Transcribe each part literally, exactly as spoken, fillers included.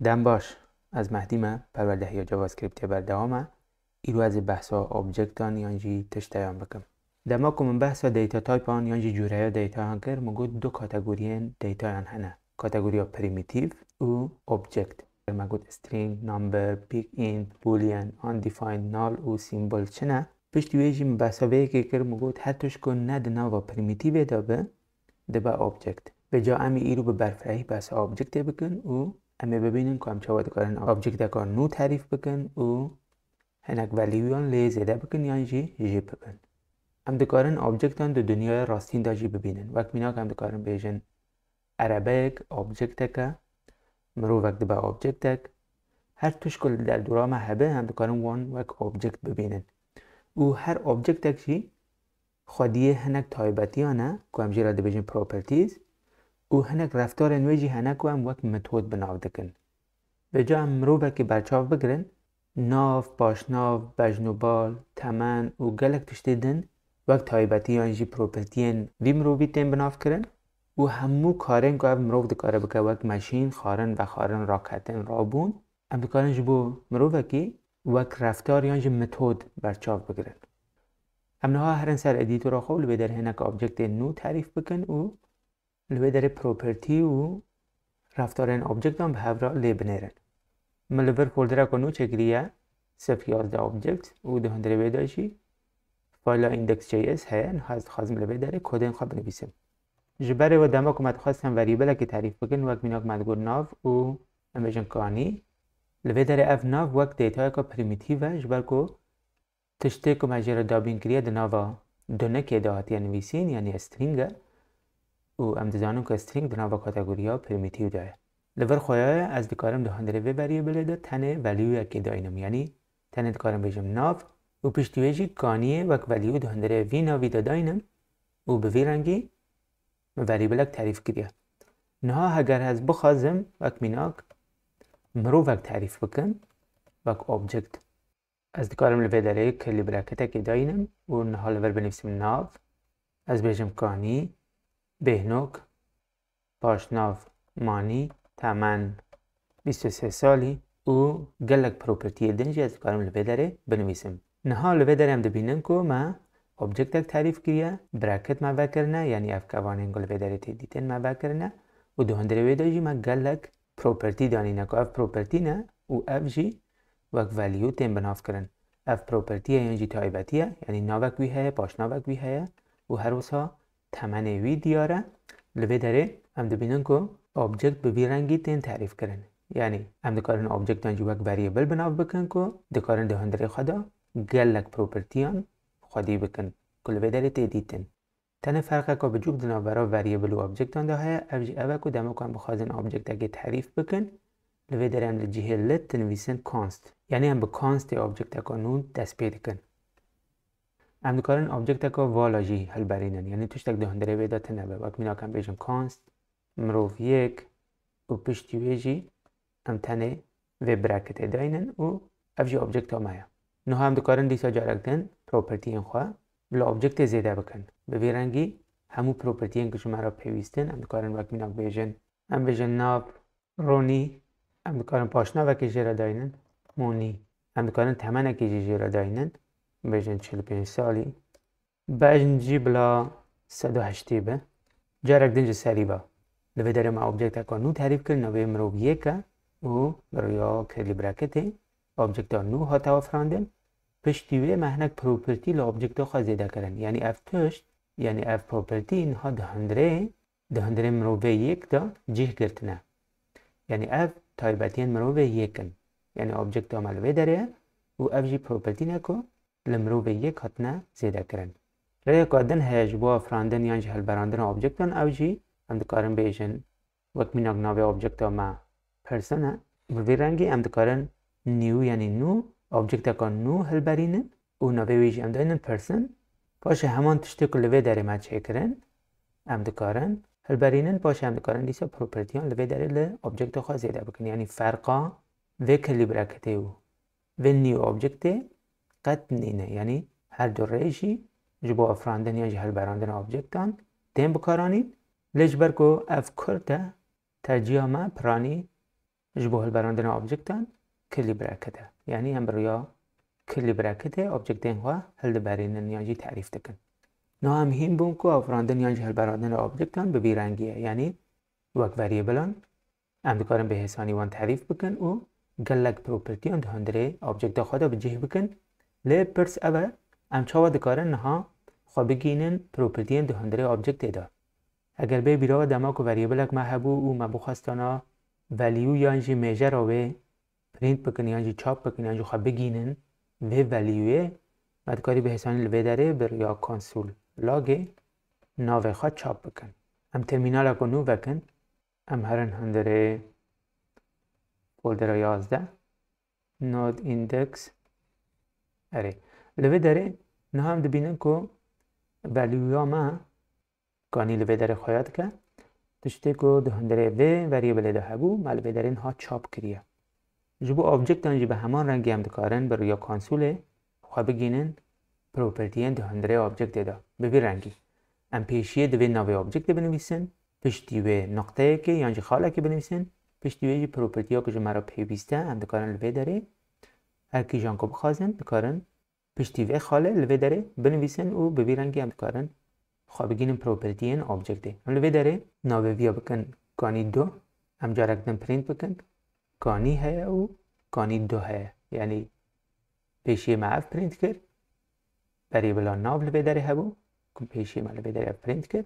Dem baş, ez Mehdî me, perwerdehiya JavaScriptê berdewam e. Îro ez ê behsa objectan yan jî tişteyan bikim. Dema ku min behsa data typean yan jî cûreya datayan kir, min got du kategoriyên datayan hene. Kategoriya primitive û object. Me got string, number, big int, boolean, undefined, null û symbol çi ne? Piştî wê jî min behsa vê yekê kir, min got her tişt ku ne di nava primitîvê de be, dibe object. Vêca em ê îro bi berfirehî behsa objectê bikin û em ê bibînin ku em çawa dikarin objecteka nû terîf bikin û hinek value-yan lê zêde bikin yan jî jê bibin. Em dikarin objectan di dinyaya rastîn de jî bibînin. Wek mînak em dikarin bêjin erebeyek objectek e, mirovek dibe objectek. Her tişt ku li derdora me hebe, em dikarin wan wek object bibînin. Û her objectek jî xwediyê hinek taybetiyan e ku em jê re dibêjin properties û hinek reftarên wê jî hene ku em wek metod bi nav dikin. Vêca em mirovekê berçav bigirin, nav, paşnav, bejn û bal, temen û gelek tiştê din wek taybetî yan jî propertiyên vî mirovî tên binavkirin û hemû karên ku ev mirov dikare bike, wek meşîn, xwarin, vexwarin, raketin, rabûn, em dikarin ji bo mirovekî wek reftar yan jî metod berçav bigirin. Em niha herin ser edîtora xwe û li vê derê hinek objektên nû terîf bikin û li vê derê propertî û reftarên objektan bi hev re lê binêrin. Min li vir foldereka nû çêkiriye, sifir yazdeh object, û di hundirê wê de jî fayla index J S heye, niha ez dixwazim li vê derê kodên xwe binivîsim. Ji berê we dema ku me dixwest em variablekê terîf bikin, wek mînak me digot nav û em bêjin kanî. Li vê derê ev nav wek datayeka primîtîv e, ji ber ku tiştê ku me jê re dabîn kiriye di nava dunikê de hatiye nivîsîn, yanî string e. Û em dizanin ku string di nava kategoriya primîtîv de ye. Li vir xwe ye, ez dikarim di hundirê vê variablê de tenê valueyekê daynim, yanî tenê dikarim bêjim nav û piştî wê jî kaniyê wek value di hundirê vî navî de daynim û bi vî rengî min variablek terîf kiriye. Niha heger ez bixwazim wek mînak mirovek terîf bikim, wek object, ez dikarim li vê derê kirlî braketekê dayînim û niha li vir binivîsim nav, ez bêjim kanî, bêhnok, paşnav, manî, temen, bîst û sê salî û gelek propertiyê din jî ez dikarim li vê derê binivîsim. Niha li vê derê em dibînin ku me objektek terîf kiriye, braket me vekirine, yanî ev kevanên ku li vê derê tê dîtin me vekirine û di hundirê wê de jî me gelek property danîne ku ev property ne û ev jî wek value tên binavkirin. Ev property ye yan jî taybetî ye, yanî navek wî heye, paşnavek wî heye û her wisa temenê wî diyar e. Li vê derê em dibînin ku object bi vî rengî tên terîfkirin. Yanî em dikarin objectan jî wek variable bi nav bikin ku dikarin di hundirê xwe de gelek propertiyan xwedî bikin ku li vê derê tê dîtin. Tenê ferqeka biçûk di navbera variable û objectan de heye, ev jî ev e ku dema ku em bixwazin objectekê terîf bikin, li vê derê em li cihê lit dinivîsin const. Yanî em bi constê objecteka nû dest pê dikin. Em dikarin objekteka vala jî hilberînin, yanî tiştek di hundirê wê de tune be. Wek mînak em bêjin const mirov yek û piştî wê jî em tenê vê bracketê daynin û ev jî objekta me ye. Niha em dikarin dîsa carek din propertiyên xwe li objektê zêde bikin. Bi vî rengî hemû propertiyên ku ji me re pêwîst in, em dikarin wek mînak bêjin, em bêjin nav Ronî, em dikarin paşnavekê jê re daynin, Monî. Em dikarin temenekê jî jê re daynin, bêjin çil û pênc salî. Bejn jî bila sed û heştê be. Carek din ji serî ve. Li vê derê me objekteka nû terîf kir, navê mirov yek e û bi riya kirlî breketê objekta nû hate afirandin. Piştî wê me hinek propertî li objekta xwe zêde kirin. Yanî ev tişt, yanî ev propertî niha di hundirê di hundirê mirovê yek de cih girtine. Yanî ev taybetiyên mirovê yek in. Yanî objekta me li vê derê ye û ev jî propertî ne ku li mirovê yek hatine zêde kirin. Rêyeka din heye ji bo afirandin yan jî hilberandina objektan, ew jî em dikarin bêjin, wek mînak navê objekta me person e. Bi vî rengî em dikarin new, yanî nû, objekteka nû hilberînin û navê wî jî em daynin person. Paşê heman tiştê ku li vê derê me çêkirin, em dikarin hilberînin, paşê em dikarin dîsa propertiyan li vê derê li objekta xwe zêde bikin. Yanî ferqa vê kirlî breketê û vê new objektê qet nîne. Yanî her du rê jî ji bo afirandin yan jî hilberandina objektan tên bikaranîn. Lê ji ber ku ev kurt e, tercîha me piranî ji bo hilberandina objektan curly bracket e. Yanî em bi riya curly bracketê objektên xwe hildiberînin yan jî terîf dikin. Niha em hîn bûn ku afirandin yan jî hilberandina objektan bi vî rengî ye. Yanî wek variablean em dikarin bi hêsanî wan terîf bikin û gelek propertiyan di hundirê objekta xwe de bi cih bikin. Lê pirs ev e, em çawa dikarin niha xwe bigihînin propertiyên di hundirê objektê de? Eger bê bîra we dema ku variablek me hebû û me bixwestana value yan jî mêjera wê print bikin yan jî çap bikin yan jî xwe bigihînin vê valueyê, me dikarî bi hêsanî li vê derê bi riya console logê navê xwe çap bikin. Em termînaleka nû vekin. Em herin hundirê foldera yazdeh, node index. Erê. Li vê derê niha em dibînin ku valueya me kanî li vê derê xuya dike. Tiştê ku di hundirê vê variablê de hebû, me li vê derê niha çap kiriye. Ji bo objektan jî bi heman rengî em dikarin bi riya konsolê xwe bigihînin propertiyên di hundirê objektê de. Bi vî rengî. Em pêşiyê divê navê objektê binivîsin, piştî wê nuqteyekê yan jî xalekê binivîsin, piştî wê jî propertiya ku ji me re pêwîst e, em dikarin li vê derê her kîjan ku bixwazin, dikarin piştî vê xalê li vê derê binivîsin û bi vî rengî em dikarin xwe bigihînin propertiyên objektê. Em li vê derê navê viya bikin kanî du, em carek din print bikin, kanî heye û kanî du heye. Yanî pêşiyê me ev print kir, variabla nav li vê derê hebû, ku pêşiyê me li vê derê ev print kir.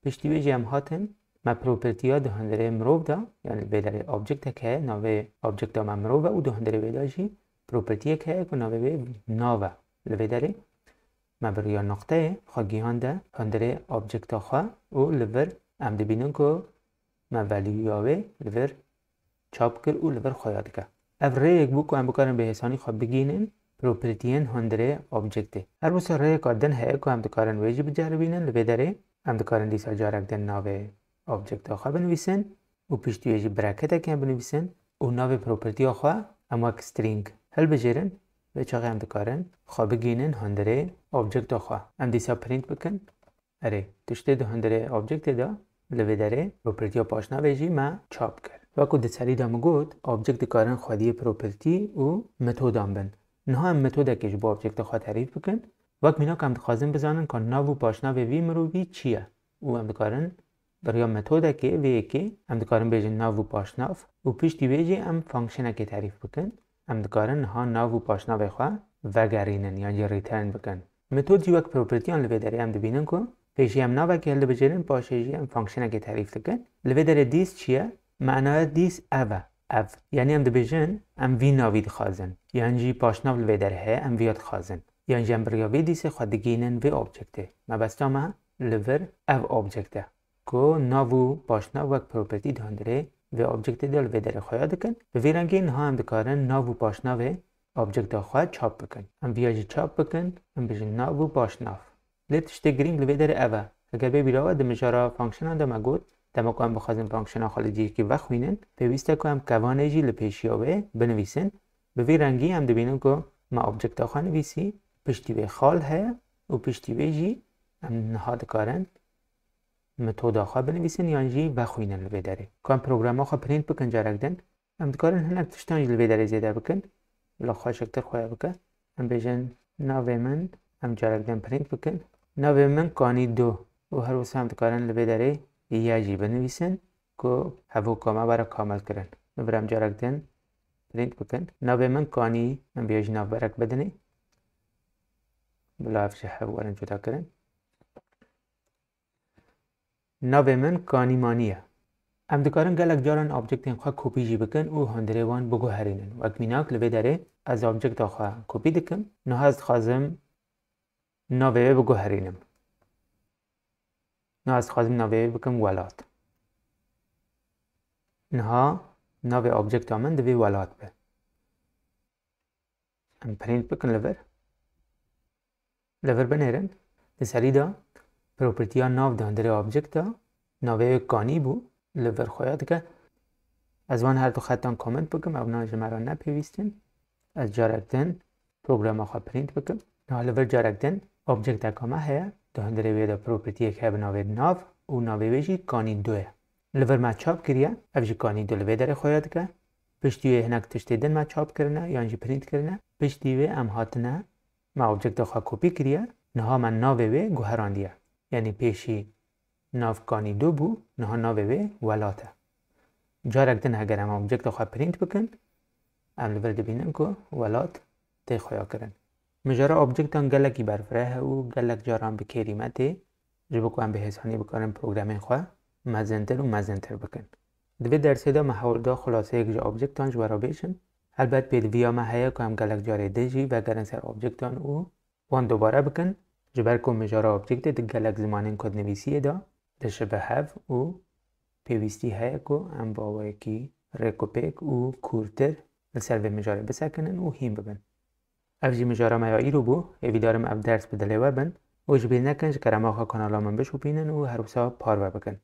Piştî wê jî em hatin, me propertiya di hundirê mirov de, yanî li vê derê objektek heye, navê objekta me mirov e û di hundirê wê de jî propertiyek heye ku navê wê nav e. Li vê derê me bi riya nuqteyê xwe gihande hundirê objekta xwe û li vir em dibînin ku me valueya wê li vir çap kir û li vir xuya dike. Ev rêyek bû ku em bikarin bi hêsanî xwe bigihînin propertiyên hundirê objektê. Her wisa rêyeka din heye ku em dikarin wê jî biceribînin. Li vê derê em dikarin dîsa carek din navê objekta xwe binivîsin û piştî wê jî bracketeke em binivîsin û navê propertiya xwe em wek string hilbijêrin. Vê çaxê em dikarin xwe bigihînin hundirê objekta xwe. Em dîsa print bikin. Erê, tiştê di hundirê objektê de li vê derê propertiya paşnavê jî me çap kir. Wek ku di serî de min got, objekt dikarin xwediyê propertî û metodan bin. Niha em metodekê ji bo objekta xwe terîf bikin. Wek mînak em dixwazin bizanin ka nav û paşnavê vî mirovî çi ye û em dikarin bi riya metodekê vê yekê em dikarin bêjin nav û paşnav û piştî wê jî em fonkşenekê terîf bikin. Em dikarin niha nav û paşnavê xwe vegerînin yan jî return bikin. Metod jî wek propertiyan li vê derê em dibînin ku pêşî em navekê hildibijêrin, paşê jî em fonkşenekê terîf dikin. Li vê derê this çi ye? Manaya this ev e. Ev. Yanî em dibêjin, em vî navî dixwazin. Yan jî paşnav li vê derê heye, em viya dixwazin. Yan jî em bi riya vê thisê xwe digihînin vê objektê. Mebesta me li vir ev objekt e. Ku nav û paşnav wek propertî di hundirê vê objektê de li vê derê xuya dikin. Bi vî rengî niha em dikarin nav û paşnavê objekta xwe çap bikin. Em viya jî çap bikin, em bêjin nav û paşnav. Lê tiştê girîng li vê derê ev e. Eger bê bîra we di mijara fonkşenan de me got, dema ku em bixwazin fonkşena xwe li cihekî vexwînin, pêwîst e ku em kevanê jî li pêşiya wê binivîsin. Bi vî rengî em dibînin ku me objekta xwe nivîsî, piştî wê xal heye û piştî wê jî em niha dikarin metoda xwe binivîsin yan jî vexwînin li vê derê. Ku em programa xwe print bikin carek din, em dikarin hinek tiştan jî li vê derê zêde bikin. Bila xweşiktir xuya bike. Em bêjin navê min, em carek din print bikin. Navê min Kanî du û her wisa em dikarin li vê derê ye jî binivîsin ku hevûka me were kamil kirin. Li vir em carek din print bikin. Navê min Kanî, em vêya jî navberek bidinê. Bila ev ji hev werin cuda kirin. Navê min Kanî Manî ye. Em dikarin gelek caran objektên xwe kopî jî bikin û hundirê wan biguherînin. Wek mînak li vê derê ez objekta xwe kopî dikim. Niha ez dixwazim navê wê biguherînim. Niha ez dixwazim navê wê bikim welat. Niha navê objekta min divê welat be. Em print bikin li vir. Li vir binêrin. Di serî de propertiya nav di hundirê objekta navê wê Kanî bû, li vir xuya dike. Ez wan her du xetan comment bikim, ew na ji me re ne pêwîst in. Ez carek din programa xwe print bikim. Niha li vir carek din objekteka me heye, di hundirê wê de propertiyek heye bi navê nav û navê wê jî Kanî du ye. Li vir me çap kiriye, ev jî Kanî du li vê derê xuya dike. Piştî wê hinek tiştê din me çap kirine yan jî print kirine. Piştî wê em hatine, me objekta xwe kopî kiriye. Niha me navê wê guherandiye. Yanî pêşî nav kanî du bû, niha navê wê welat e. Carek din heger em objekta xwe print bikin, em li vir dibînin ku welat tê xuya kirin. Mijara objektan gelekî berfireh e û gelek caran bi kêrî me tê, ji bo ku em bi hêsanî bikarin programên xwe mezintir û mezintir bikin. Di vê dersê de me hewl da xulaseyek ji objektan ji we re bêjin. Helbet pêdiviya me heye ku em gelek carê din jî vegerin ser objektan û wan dubare bikin, ji ber ku mijara objektê di gelek zimanên kodnivîsiyê de dişibe hev û pêwîstî heye ku em bi awayekî rêkûpêk û kûrtir li ser vê mijarê bisekinin û hîn bibin. Ev jî mijara me ya îro bû. Hêvîdarim ev ders bi dilê we bin û ji bîr nekin ji kerema xwe kanala min bişopînin û her wisa parve bikin.